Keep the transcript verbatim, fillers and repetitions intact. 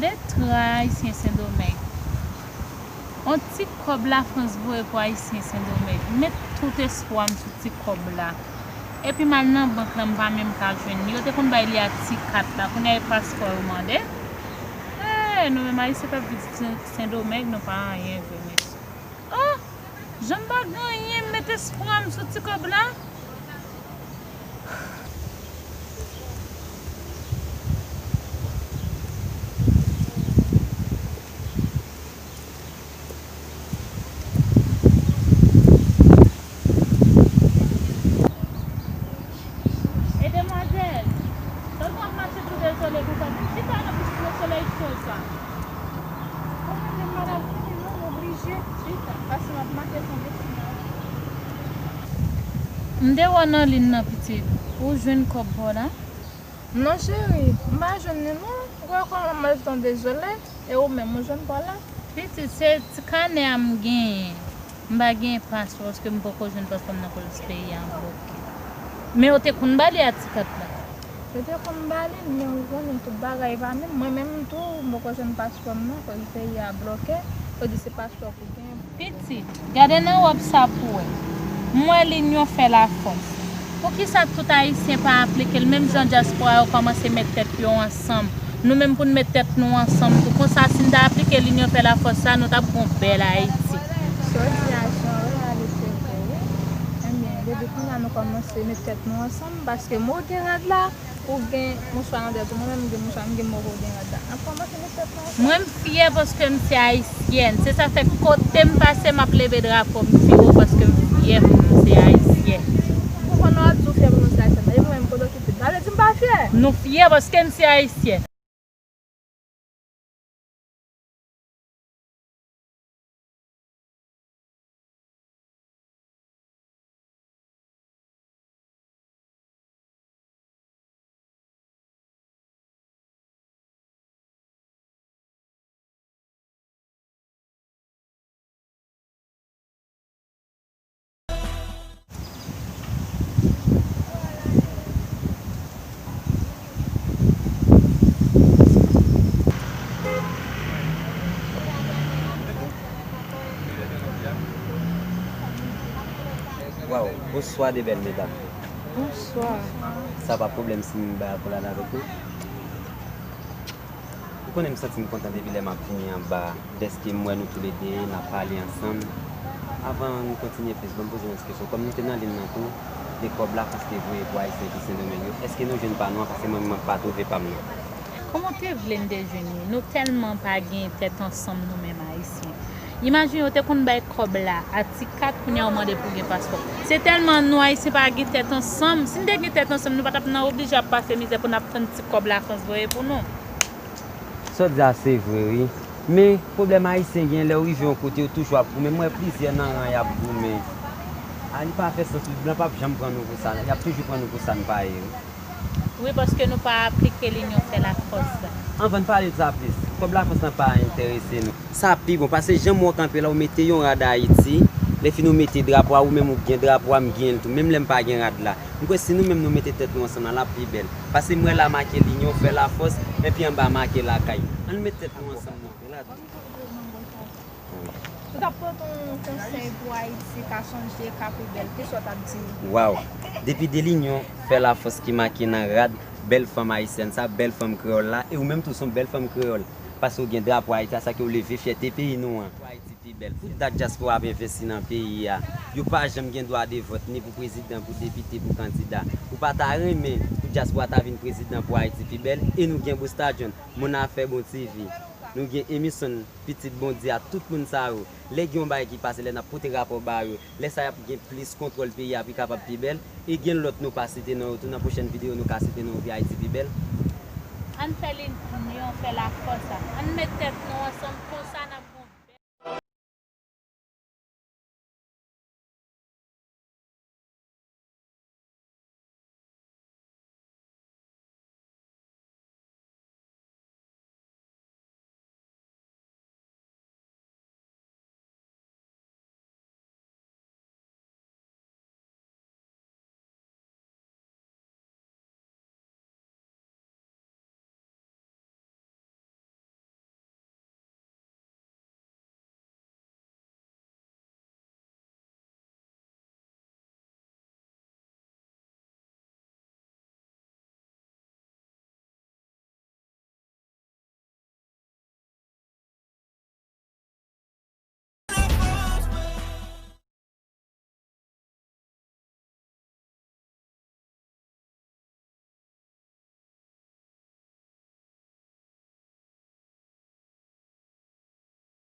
Gade tray Ayisyen Sendomeng. On ti kòb Lafrans voye pou Ayisyen Sendomeng. M met tout espwa m sou ti kòb la. Epi m al nan bank la, m pa menm ka jwenn li. Yo te konn bay li a ti kat la. Kounye a e paspò yo mande. Hey, nou menm Ayisyen k ap viv Sen- Sendomeng, nou pa anyen vre, mesye. Oh! Jan m pa gen anyen, m met espwa m sou ti kòb la. E demwazèl, tankou w ap mache tou dezole konsa, chita nan pis lo solèy cho sa. Bon, men madanm, fini non, m oblije chita, paske m ap mache san destinasyon. M te wè w nan liy nan, pitit. Ou jwenn kòb pa w la? Non, cheri, m pa jwenn li non. Ou wè kòman m ap tan dezole, e ou menm, ou jwenn pa w la? Pitit, se ti kanè a m genyen. M pa gen paspò paske m poko jwenn paspò m nan polis peyi a bloke. Men yo te konn ba li a ti kat la. Yo te konn ba li l, men ou konnen tout bagay pa menm. Mwen menm tou, m poko jwenn paspò m nan, koz peyi a bloke. Yo di se paspò pou gen. Pitit, gade nan wòb sa pou wè. M wè linyon fè lafòs. Poukisa tout Ayisyen pa aplike l, menm jan dyaspora yo kòmanse met tèt yo ansanm? Nou menm pou n met tèt nou ansanm tou. Konsa, si n ta aplike linyon fè lafòs sa, nou t ap gen yon bèl Ayiti. Sa w di a, jan w ale, se vre, wi. Ebyen, depi kounye a nou kòmanse met tèt nou ansanm, paske mwen gen rad la, ou gen mouchwa nan tèt ou, mwen menm m gen mouchwa, m gen mwen gen rad la. N ap kòmanse met tèt nou ansanm. Mwen, m fyè paske m se Ayisyèn. Se sa fè kote m pase, m ap leve drapo m pi wo paske m fyè pou m se Ayisyèn. Ou konn nou ap di w fyè pou nou se Ayisyèn, men e mwen menm kote w kite m. Sa vle di m pa fyè? Nou fyè paske n se Ayisyèn. Waw, bonswa de bèl medam. Bonswa. Sa pa pwoblèm si m bay akolad avèk nou? Ou konnen m santi m kontan depi lè m ap vini anba, dèske m wè nou toulede, n ap pale ansanm. Avan n kontinye plis, ban m poze yon ti kesyon. Kòm nou te nan liy nan tou, de kòb Lafrans te voye pou Ayisyen ki Sendomeng yo, èske nou jwenn pa nou an? Paske mwen menm, mwen pa twouve pa m nan. Kòman w te vle n te jwenn li? Nou tèlman pa gen tèt ansanm nou menm Ayisyen. Imajine w te konn bay kòb la a ti kat, kounye a w mande pou gen paspò. Se tèlman nou Ayisyen pa gen tèt ansanm. Si n te gen tèt ansanm, nou pa t ap nan oblije ap pase mizè pou n ap tann ti kòb Lafrans voye pou nou. Sa w di a se vre wi. Men, pwoblèm Ayisyen gen, lè yo rive yon kote, yo toujou ap goumen. M wè plizyè nan ran y ap goumen. A, li pa fè sans wi, blan p ap janm pran nou pou sa, y ap toujou pran nou pou sa n pa ye wi. Wi, paske nou pa aplike linyon fè lafòs la. Anvan n pale de sa plis, kòb Lafrans lan pa enterese nou. Sa pi bon, paske jan m wè w kanpe la, w mete yon rad Ayiti, lè fini w mete drapo a, ou menm ou gen drapo a, m gen l tou, menm lè m pa gen rad la. M kwè si nou menm nou mete tèt nou ansanm nan, l ap pi bèl. Paske m wè la make linyon fè lafòs, epi anba make lakay. Ann met tèt nou ansanm non. Ou t ap pote yon konsèy pou Ayiti ka chanje, ka pi bèl, kisa w t ap di li? Waw! Depi de linyon fè lafòs ki make nan rad bèl fanm ayisyèn sa, bèl fanm kreyòl la, e ou menm tou se yon bèl fanm kreyòl, paske w gen drapo Ayiti a, sa ke w leve fyète peyi nou an. Pou Ayiti pi bèl, pou dat dyaspora ap envesti nan peyi a, yo pa janm gen dwa de vòt ni pou prezidan, pou depite, pou kandida. Ou pa ta renmen pou dyaspora ta vin prezidan pou Ayiti pi bèl, e nou gen Busta John, Moun Afè, Bon T V, nou gen Emerson, Pitit Bondye a, tout moun sa yo. Lè gen yon bagay ki pase, lè n ap pote rapò ba yo, lè sa y ap gen plis kontwòl peyi a pou l kapab pi bèl. E gen lòt nou pa site non yo tou, nan pwochèn videyo nou ka site non yo pou Ayiti pi bèl. Ann fè linyon fè lafòs la. Ann met tèt nou ansanm konsa.